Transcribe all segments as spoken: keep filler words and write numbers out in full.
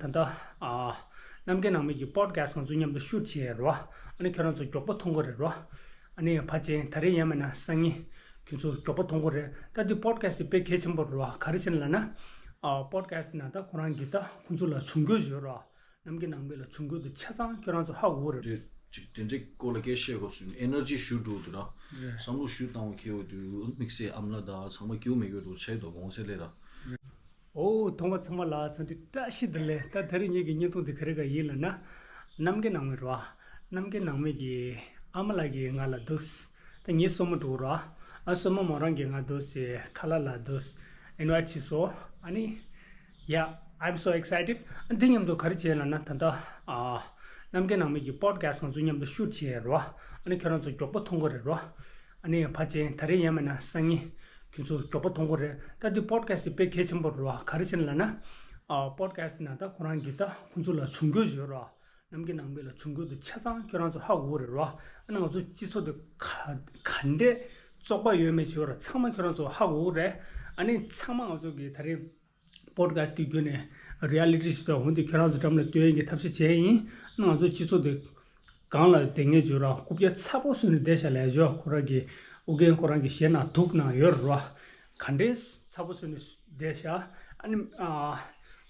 ད་ལྟ་ཨ་རྣམ་རྒྱལ་ནང་མི་གི་པོ་ཌི་ཁ་སི་ཊི་ང་ཚོ་མཉམ་དུ་ཤུ་ཊི་བྱས་རེད་བ། ཨ་ནི་ཁྱོད་རང་ཚོ་མགྱོགས་པོ་མཐོང་གི་རེད་རོ། ཨ་ནི་ཕལ་ཆེར་ད་རེས་ཡིན་མིན་ན་སང་ཉིན་ཁྱོད་ཚོ་མགྱོགས་པོ་མཐོང་གི་རེད། ད་འདི་པོ་ཌི་ཁ་སི་ཊི་དེ་དཔེ་གལ་ཆེན་པོ་རེད་བ། ག་རེ་བྱས་ནས་ལབ་ན། ཨ་པོ་ཌི་ཁ་སི་ཊི་ནང་ད་ཁོ་རང་གི་ད་ཁོང་ཚོ་ལ་བྱུང་རྒྱུ་ཡོད་རོ། རྣམ་རྒྱལ་ནང་མི་ལ་བྱུང་རྒྱུ་དེ་ཆ་ཚང་ཁྱོད་རང་ཚོ་ཧ་གོ་གི་རེད། དེ་ཅིག་དེ་འདྲའི་སྐོར་ལ་སྐད་བཤད་དགོས་སུ་ཨེ་ནར་ཇི་ཞུ་འགྲོ་འདུག་ར། རེད། བསམ་བློ་ཞུ་བཏང་བ་ཁེལ་འོ་དུས་དམིགས་བསལ་ཨ་མ་ལགས་དང་ཚང་མ་སྐྱིད་པོ་མེད་གི་འདུག་ཆེ་དོ་དགོངས་སེལ་ལས་ར། ཨོ་མཐོང་བ་ཚང་མ་ལ་འཚམས་འདྲི་བཀྲ་ཤིས་བདེ་ལེགས། ད་དེ་རིང་ངེད་ཀྱི་བརྙན་ཐུང་འདི་ག་རེ་ག་ཡིན་ལབ་ན། རྣམ་རྒྱལ་ནང་མི་རེད་བ། རྣམ་རྒྱལ་ནང་མི་གི་ཨ་མ་ལགས་ཀྱིས་ང་ལ་འདུག་ད་ངའི་སྲུ་མོ་འགྲོ་ར། ཨ་སྲུ་མོ་མོ་རང་གིས་ང་འདུག་སེ་ཁ་ལག་ལ་འདུག་ཨིན་ཝའི་ཊི་བྱས་སོང་། ཨ་ནི། Yeah, I'm so excited. འདི་མཉམ་དུ་ག་རེ་བྱས་ལབ་ན། ད་ལྟ་ཨ་རྣམ་རྒྱལ་ནང་མི་གི་པོ་ཌི་ཁ་སི་ཊི་ང་ཚོ་མཉམ་དུ་ཤུ་ཊི་བྱས་རེད་བ། ཨ་ནི་ཁྱོད་རང་ཚོ་མགྱོགས་པོ་མཐོང་གི་རེད་རོ། ཨ་ནི་ཕལ་ཆེར་ད་རེས་ཡིན་མིན་ན་སང་ཉིན་ཁྱོད་ཚོ་མགྱོགས་པོ་མཐོང་གི་རེད། ད་འདི་པོ་ཌི་ཁ་སི་ཊི་དེ་དཔེ་གལ་ཆེན་པོ་རེད་བ། ག་རེ་བྱས་ནས་ལབ་ན། ཨ་པོ་ཌི་ཁ་སི་ཊི་ནང་ད་ཁོ་རང་གི་ད་ཁོང་ཚོ་ལ་བྱུང་རྒྱུ་ཡོད་རོ། རྣམ་རྒྱལ་ནང་མི་ལ་བྱུང་རྒྱུ་དེ་ཆ་ཚང་ཁྱོད་རང་ཚོ་ཧ་གོ་གི་རེད་རོ། ཨ་ནི་ང་ཚོ་སྤྱི་ཚོགས་དེ་ག་ག་འདྲས་བཙོག་པ་ཡོད་མེད་བྱས་ར་ཚང་མ་ཁྱོད་རང་ཚོ་ཧ་གོ་གི་རེད། ཨ་ནི་ཚང་མ་ང་ཚོ་གི་ད་རེས་པོ་ཌི་ཁ་སི་ཊི་གི་བརྒྱུད་ནས་རི་ཡ་ལི་ཊི་ཞིག་ཏུ་འོང་དུས་ཁྱོད་རང་ཚོ་འགྲམ་ལ་སྟོན་ཡས་ཀྱི་ཐབས་ཤེས་བྱས་ཡིན། ང་ཚོ་སྤྱི་ཚོགས་འདི་སྒང་ལ་བསྡད་མཁན་བྱོས་ར་རྐུབ་བཀྱག་ཚ་པོ་བཟོས་ནས་བསྡད་བཞག་ལབ་བྱོས། ཁོ་རང་གི་ཨོ་རྒྱན་ཁོ་རང་གི་ཞེ་ན་སྡུག་ནང་ཡོད་ར། ག་འདྲས་ཚ་པོ་བཟོས་ནས་བསྡད་བཞག་ཨ་ནི་ཨ་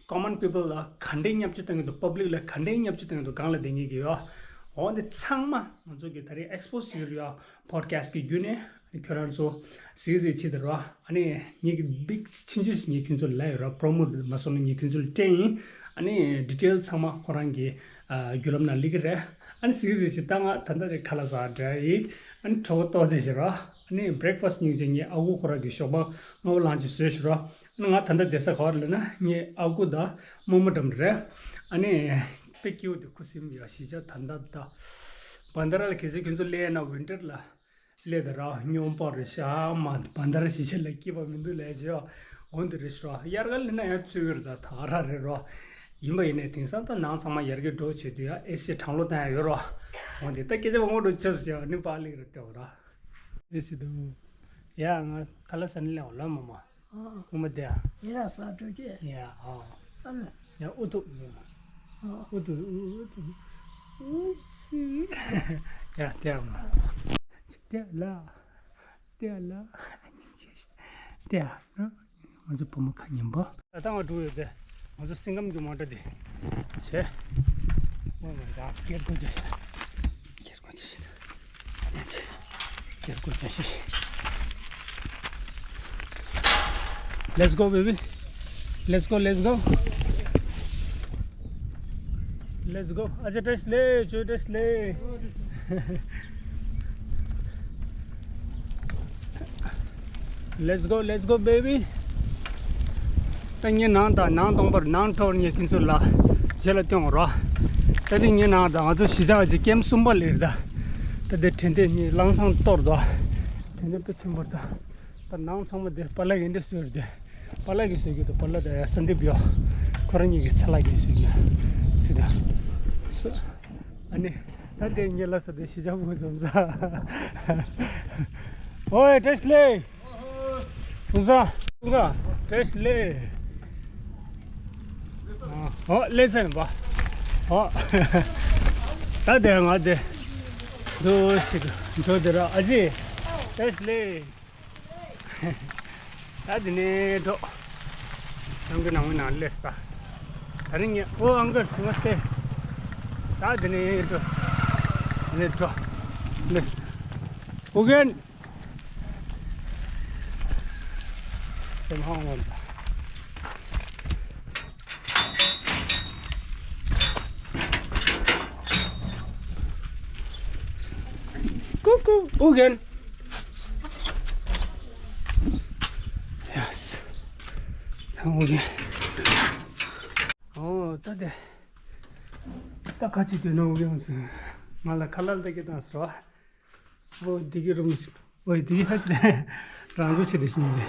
ཀོ་མན་པི་པལ་ལ་ག་འདྲས་བརྙས་བཅོས་བཏང་གི་འདུག་པབ་ལིག་ལ་ག་འདྲས་བརྙས་བཅོས་བཏང་གི་འདུག་སྒང་ལ་བསྡད་མཁན་གྱི་ཡོད། འོ་འདི་ཚང་མ་ང་ཚོ་གི་ད་རེས་ཨེག་སི་པོ་སི་བྱེད་ཀྱི་ཡོད། པོ་ཌི་ཁ་སི་ཊི་གི་བརྒྱུད་ནས། ཁྱོད་རང་ཚོ་གཟིགས་གཟིགས་བྱེད་དེ་རོ། ཨ་ནི་ངེད་ཀྱི་བིག་ཆུང་ཆུང་ཞིག་ངས་ཁྱོད་ཚོ་ལ་ཡོད་ར། པོ་རོ་མོ་ཊི་མ་སོང་ན་ངས་ཁྱོད་ཚོ་ལ་སྤྲད་ཡིན། ཨ་ནི་ཌི་ཊེལ་ཚང་མ་ཁོ་རང་གི་ཨ་བརྒྱུད་ལམ་ནང་སླེབས་ཀྱི་རེད། ཨ་ནི་གཟིགས་གཟིགས་བྱེད། ད་ང་ད་ལྟ་དེ་ཁ་ལག་ཟ་འདྲ་ཡིན། ཨ་ནི་གྲོད་ཁོག་ལྟོགས་བསྡད་བྱེད་ར། ཨ་ནི་བྷི་རེག་ཕ་སི་ཊི་སྙིང་རྗེ་ངའི་ཨ་ཁུ་ཁོ་རང་གི་ཞོགས་པ་སྔ་པོ་ལངས་ཀྱི་བཟོས་བྱེད་ར། ཨ་ནི་ང་ད་ལྟ་བསྡད་ས་ག་པར་ལབ་ན་ངའི་ཨ་ཁུ་དང་རྨོ་མོ་འགྲམ་རེད། ཨ་ནི་དཔེ་སྐྱིད་པོ་དེ་ཁུ་སིམ་ཡོད། གཞིས་ཆགས་ད་ལྟ་ད་བན་དྷ་ར་ལ་གལ་སྲིད་ཁྱོད་ཚོ་སླེབས་ན་ཝིན་ཊར་ལ། སླེབས་དང་ར་སྨྱོ་པོ་རེད་ཤག་མ་བན་དྷ་ར་གཞིས་ཆགས་ལ་སྐྱིད་པ་མི་འདུག་ལབ་བྱས། འོ་འདི་རེད་ཤག་དབྱར་ཁ་སླེབས་ན་ཡང་ཚུད་ཀྱི་རེད། ད་ད་ར་རེད་རོ། ཡིན་པ་ཡིན་ནའི་དེང་སང་ད་ནང་ཚང་མ་ཡར་རྒྱས་འགྲོ་བྱེད་དུས་ཡ་ཨེ་སི་གྲང་གློག་བཏང་ཡ་ཡོད་རོ། འོ་འདི་ད་སྐད་ཆ་མང་པོ་འགྲོ་ཆགས་ཟེར་ཡ་ནི་པཱ་ལིག་རེད་བལྟས་ར། ཨེ་སི་འདུག་ཡ་ང་ཁ་ལག་ཟ་ནི་སླེབས་འོང་ལ་མ་མ། ཨ། ཨུ་མ་དེ་ཨ། ཡ་ས་འགྲོ་ཀྱེ། ཡ་ཨ། ཨ་ལ། ཡ་ཨུ་ཐུ། ཨ། ཨུ་ཐུ་ཨུ་ཐུ། ཨུ་སི། ཡ་དེ་ཨ་མ། དེ་ལ། དེ་ལ། དེ་ཨ། ང་ཚོ་བུ་མོ་ཁ་ཉན་པོ། ད་ང་འགྲོ་ཡོད་དེ། ང་ཚོ་སིང་སྒམ་གྱི་མོ་ཊ་དེ། བྱས། ཨོ་མའི་གྷོཌ། སྐྱེར་སྒོ་རྒྱག་ཤག་སྐྱེར་སྒོ་རྒྱག་ཤག Let's go, baby. Let's go, let's go. Let's go. Acha, test le, chu test le. Let's go, let's go, baby. ད་ངའི་ནང་དང་ནང་སྟོང་པར་ནང་འཕྲོར་ངས་ཁྱེད་ཚོ་ལ་རྗེས་ལ་སྟོན་རོགས། ད་དེ་ངའི་ནང་དང་ང་ཚོ་གཞིས་ཆགས་ཀྱི་ཀེམ་གསུམ་པ་ལེར་ད། ད་དེ་དྲན་དེ་ངའི་ལང་ཚང་གཏོར་དོ། དྲན་དེ་དཔེ་ཆེན་པོར་ད། ད་ནང་ཚང་མ་དེ་པཱ་ལགས་ཀྱིས་འདི་བཟོས་རེད་དེ། པཱ་ལགས་ཀྱིས་བཟོས་ཀྱི་འདུག་པཱ་ལགས་དང་ཡ་ས་འདེབས་ཡོད། ཁོ་རང་གཉིས་ཀྱི་ཚ་ལག་གིས་བཟོས་ཀྱི་ཡོད། སི་ད། སོ། ཨ་ནི། ད་དེ་ངའི་ལ་སོ་དེ་གཞིས་ཆགས་བུ་འཛོམས་ས། ཨོའེ་བཀྲ་ཤིས་བདེ་ལེགས། ཀུན་བཟང་། ཀུན་བཟང་། བཀྲ་ཤིས་བདེ་ལེགས། ཨོ་ལེ་ཚན་པ། ཨོ། ད་དེ་ང་དེ། འགྲོ་ཞིག་འགྲོ་དེ་ར་ཨ་ཅེ། བཀྲ་ཤིས་བདེ་ལེགས། ད་དེ་ནས་འགྲོ། ནང་གི་ནང་མི་ནང་སླེབས་ས། ད་རིང་ངས་ཨོ་ཨང་ཀལ་ནམ་སྟེ། ད་དེ་ནས་འགྲོ། དེ་ནས་འགྲོ། སླེབས། ཨོ་རྒྱན། སེམས་ཧང་ཧང་ད། ཀུ་ཀུ། ཨོ་རྒྱན། ཡེས། ཨོ་རྒྱན། ཨོ་ད་དེ། ད་ཁ་ཅིག་དེ་ནོ་ཨོ་རྒྱན་ཟེར། ང་ལ་ཁ་ལག་ལྟ་གི་དང་ཟེར་བ། ཨོ་འདི་གི་རུམ་ཟེར། ཨོ་འདི་གི་ཧ་ཅི་རང་བཟོ་བྱེད་དེ་ཤིན་ཅི།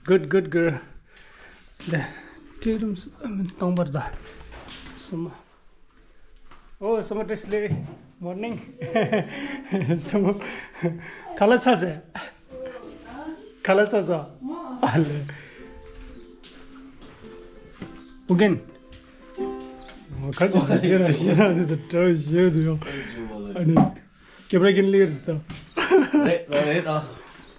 Good, good girl. དེ་ཊི་རུམ་སྟོང་པར་ད། སོ་མ། ཨོ་སོ་མ་བཀྲ་ཤིས་བདེ་ལེགས། Morning. སོ་མ། ཁ་ལག་ཚར་ཟེར། ཁ་ལག་ཚར་ཟེར། ཨ་ལེ། ཨོ་རྒྱན། ཁ་ཅིག་དེ་ར་ཤེས་ན་འདི་ད་གྲོ་ཞེས་འདུག་ཡོང་། ཨ་ནི་ཀེ་མ་ར་གིན་ལིར་ད། རེད་རེད་ད།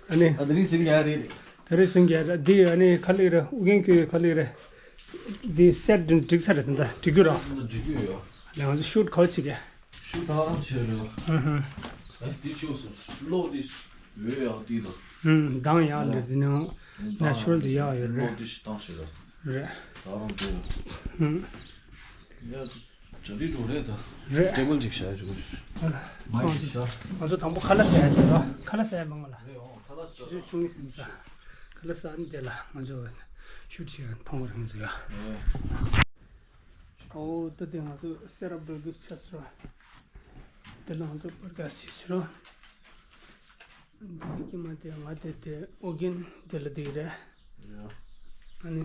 ཨ་ནི་ཨ་དེ་རིང་ཟིན་ཡ་རེད། དེ་རིང་ཟིན་ཡ་རེད་འདི། ཨ་ནི་ཁ་ལིར་ཨུ་རྒྱན་གྱི་ཁ་ལིར་འདི་སེར་འདི་འགྲིག་ས་རེད། ད་འགྲིག་རྒྱུ་ར། འགྲིག་རྒྱུ་ཡོད། ང་ཚོ་ཤུཊ་ག་བྱེད་ཀྱི། ཤུཊ་ད་རང་བྱེད་རེད། ཧུམ་ཧུམ། ཨ་དེ་ཆོག་སོང་། གློག་དེ་ཡོད་ཡག་དེ་དང་། ཧུམ། མདང་ཡག་ལས་དེ་ནང་ན་ཤོར་དེ་ཡག་ཡོད་རེད། གློག་དེ་ཞིག་བཏང་བྱེད་རེད། རེད། ད་རང་དེ། ཧུམ། ཡ་ཇ་འདི་འགྲོ་རེད་ད། རེད། ཊེ་བལ་ཅིག་བཞག་ཡ་ཅིག་དགོས་རེད། མ་ཡིག་ཅིག་བཞག་ང་ཚོ་དང་པོ་ཁ་ལག་ཟ་ཡ་བྱེད་རོགས། ཁ་ལག་ཟ་ཡ་མང་བ་ལ། རེད་འོང་། ཁ་ལག་ཟ་ཆུ་ཆུང་ངེ་ཟིན་ས། ཁ་ལག་ཟ་ནི་དེ་ལ་ང་ཚོ་ཤུཊ་བྱེད་མཐོང་གི་རེད་ང་ཚོ་ཡ། རེད། ཨོ་ད་དེ་ང་ཚོ་སེ་རབ་འགྲོ་རྒྱུ་ཆགས་སོང་། དེ་ལ་ང་ཚོ་པོ་ཌི་ཁ་སི་ཊི་བྱེད་རོགས། འདི་ཀྱི་མ་དེ་ང་དེ་དེ་ཨོ་རྒྱན་དེ་ལ་དེ་རེད། ཡ། ཨ་ནི།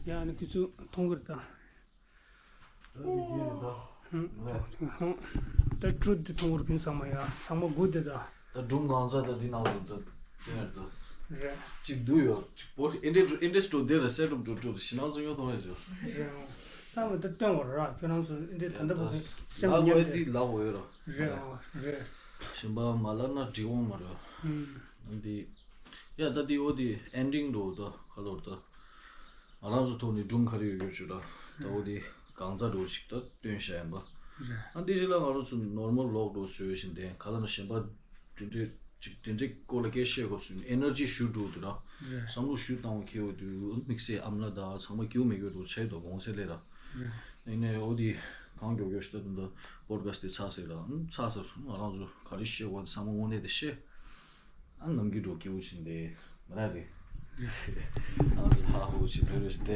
ཡ་ཨ་ནི་ཁྱོད་ཚོ་མཐོང་གི་རེད་ད། ད་དེ་རྒྱུན་རེད་ད། ཧུང་། ད་ཀྲུ་དེ་མཐོང་གི་རེད་ཚང་མ་ཡ། ཚང་མ་དགུ་དེ་ད། ད་སྒྲུང་གང་ས་ད་འདི་ནང་དུ་ད་བསྟན་ཡོད་ད། རེད། གཅིག་བསྡུས་ཡོད་གཅིག་པོ་ཨིན་དྲེ་ཨིན་དྲེ་སི་ཊི་དེ་ལ་སེ་ཊི་ཨབ་འགྲོ་འགྲོ་ཞི་ནང་ཚོ་ཡོང་ཐོང་ཡོད་ཅོ། རེད་འོ། ད་མི་ད་སྟོན་བར་ར་ཁྱོད་རང་ཚོ་ཨིན་དྲེ་ད་ལྟ་བུ་དེ་སེམས་ལ་ཉམས་ཏེ། ལག་འོས་ར། རེད་འོ་རེད། གཞན་པ་མ་ལབ་ན་འགྲིག་འོང་མ་རེད། ཧུམ། འདི། ཡ་ད་འདི་འོ་དེ་ཨེན་ཌིང་འགྲོ་ད་ཁ་ལོར་ད། ང་རང་ཚོ་ཐོག་ནས་སྒྲུང་ག་རེ་ཡོད་ཡོད་ཅོ་ད། ད་འོ་དེ་གང་ཚ་འགྲོ་ཞིག་ད་སྟོན་བྱ་ཡིན་པ། རེད། ཨ་འདི་ཞིག་ལ་ང་རང་ཚོ་ནོར་མལ་ལོག་འགྲོ་བཟོས་བཞིན་དེ་ག་ལ་ན་གཞན་པ། དེ་འདྲའི་ཅིག་དེ་འདྲའི་སྐོར་ལ་སྐད་བཤད་དགོས་ཟེར་ནས་ཨེ་ནར་ཇི་ཞུ་འགྲོ་འདུག་ན། རེད། བསམ་བློ་ཞུ་བཏང་བ་ཁེལ་བ་དུས་དམིགས་བསལ་ཨ་མ་ལགས་དང་ཚང་མ་སྐྱིད་པོ་མེད་དགོས་འདུག་ཆེ་དོ་དགོངས་སེལ་ལས་ར། རེད། ཨེ་ནས་འོ་དེ་གང་མགྱོགས་མགྱོགས་ཞུ་ད་དུང་ད་པོ་ཌི་ཁ་སི་ཊི་དེ་ཚར་ཟེར་ལ་ཚར་ཟེར་ང་རང་ཚོ་ག་རེ་བཤད་དགོས་དེ་ཚང་མ་དངོས་གནས་དེ་བཤད། ཨ་ནམ་རྒྱུན་འགྲོ་སྐྱིད་པོ་ཕྱིན་ཏེ་མ་ར་རེད། ཨ་ཧ་ཧོ་ཞིག་འགྲོ་རེད་བལྟས་ད།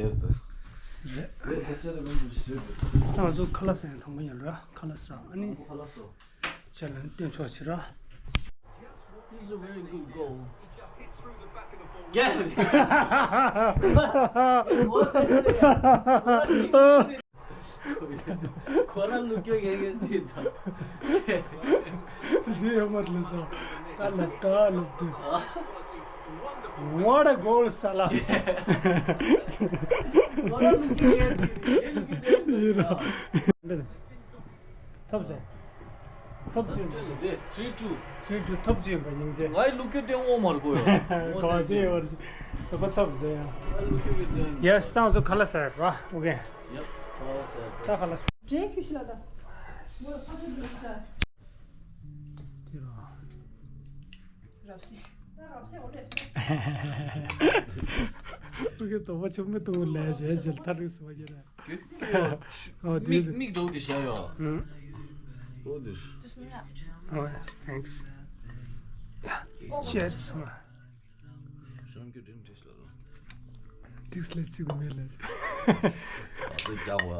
རེད། རེད་ཧེ་སེ་ར་མི་འདུག་ཟེར་འདུག་ད་ང་ཚོ་ཁ་ལག་ཟ་ཡང་དང་པོ་ཡིན་ར་ཁ་ལག་ཟ་ཨ་ནི། ཁ་ལག་ཟ། ཅེ་ལན་སྟོན་ཆོག་ཕྱིར་ར། This is a very good goal. Damn it! What's up there? ཁོ་རང་ལུག་ཀྱོ་ཡན་ཡན་དུས་དང་། དེ་ཡོད་མ་ལུས་སོ། ད་ལབ་ད་ལབ་དུས། What a goal, Salah! ཁོ་རང་ལུག་ཀྱོ་ཡན་དུས་ཡན་ལུག་ཀྱོ་ཡན་དུས་དང་། ཐོབ་ཟེར། ཐོབ་ཅིག་ཐོབ་ཅིག་ཡིན་པ་ཉིན་མཚན། ང་ཡི་ལུག་ཁྱུ་སྟེང་འོག་མར་གོ་ཡོད། གོ་ཅི་ཡོད་རེད། ཁོ་ཐོབ་དེ་ཡང་། ལུག་ཁྱུ་གི་སྟེང་། ཡེ་སི་ད་ང་ཚོ་ཁ་ལག་ཟ་ཡ་རེད་པ། ཨོ་ཁེ། ཡབ། ཁ་ལག་ཟ་ཡ། ད་ཁ་ལག་ཟ། འདྲེ་ཁྱུ་ཤི་ལ་ད། མོ་ཕ་ཚོ་འདུག་ཤི་ལ། དེ་རོ། རབ་སི། ད་རབ་སི་འོ་རེད། ཨོ་ཁེ། དོ་པ་ཆུང་མི་དུང་ལས་བྱས་བྱས་ཐར་རིགས་སུ་བ་ཡིན་རེད། ཨོ་དེ། མིག་མིག་འགྲོ་གི་བྱ་ཡོ། ཨོ་དེ། ཨོ་thanks. Cheers. ཏིག་ལེ་ཅིག་མེད་ལེ། ཨ་ཙི་ཀྱང་བ།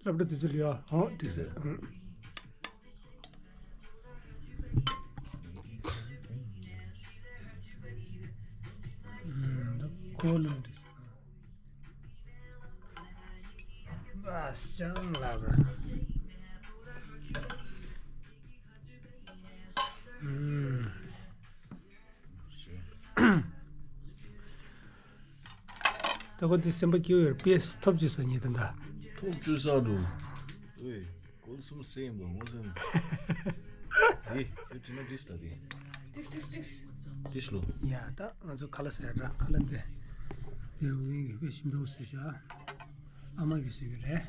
སློབ་གྲྭ་དུས་ཚོད་ལ་ཡོ། ཨོ་ཏིག་སེ། ཁོ་ལ་ཏིག་སེ། Bastion lover. ཨུམ། ད་གོ་དེ་སེམས་པ་སྐྱིད་པོ་ཡོད་པེས་ཐོབ་ཅི་ས་ཉེ་དེ་འདྲ། ཐོབ་ཅི་ས་འགྲོ། ཨོའི། གོལ་གསུམ་སེམས་པ་ངོ་སེམས། དེ་དེ་དྲི་མ་དྲིས་ལ་དེ། ཏིས་ཏིས་ཏིས། ཏིས་ལོ། ཡ་ད་ང་ཚོ་ཁ་ལག་ཟ་ཡ་འདྲ་ཁ་ལག་འདི། ཡ་ཝིང་གི་ཤིང་ཏོག་སུ་ཤ། ཨ་མ་གི་སུ་གི་རེད།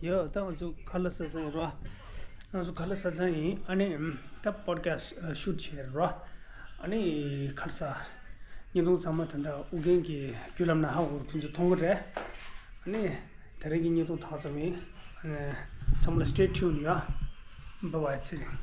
ཡོ་ད་ང་ཚོ་ཁ་ལག་ཟ་ཚང་རོ། ང་ཚོ་ཁ་ལག་ཟ་ཚང་ཡིན། ཨ་ནི་ད་པོ་ཌི་ཁ་སི་ཊི་ཤུཊ་བྱས་རོ། ཨ་ནི་ཁ་ལག་ཟ། བརྙན་ཐུང་ཚང་མ་ད་ལྟ་ཨུ་རྒྱན་གྱི་བརྒྱུད་ལམ་ནང་ཧ་གོ་ཁྱོད་ཚོ་མཐོང་གི་རེད། ཨ་ནི་དེ་རིང་གི་བརྙན་ཐུང་ད་ག་ཙམ་ཡིན། ཨ་ནི་ཚང་མ་ལ་stay tuned ཡོ། Bye bye ཚེ་རིང་།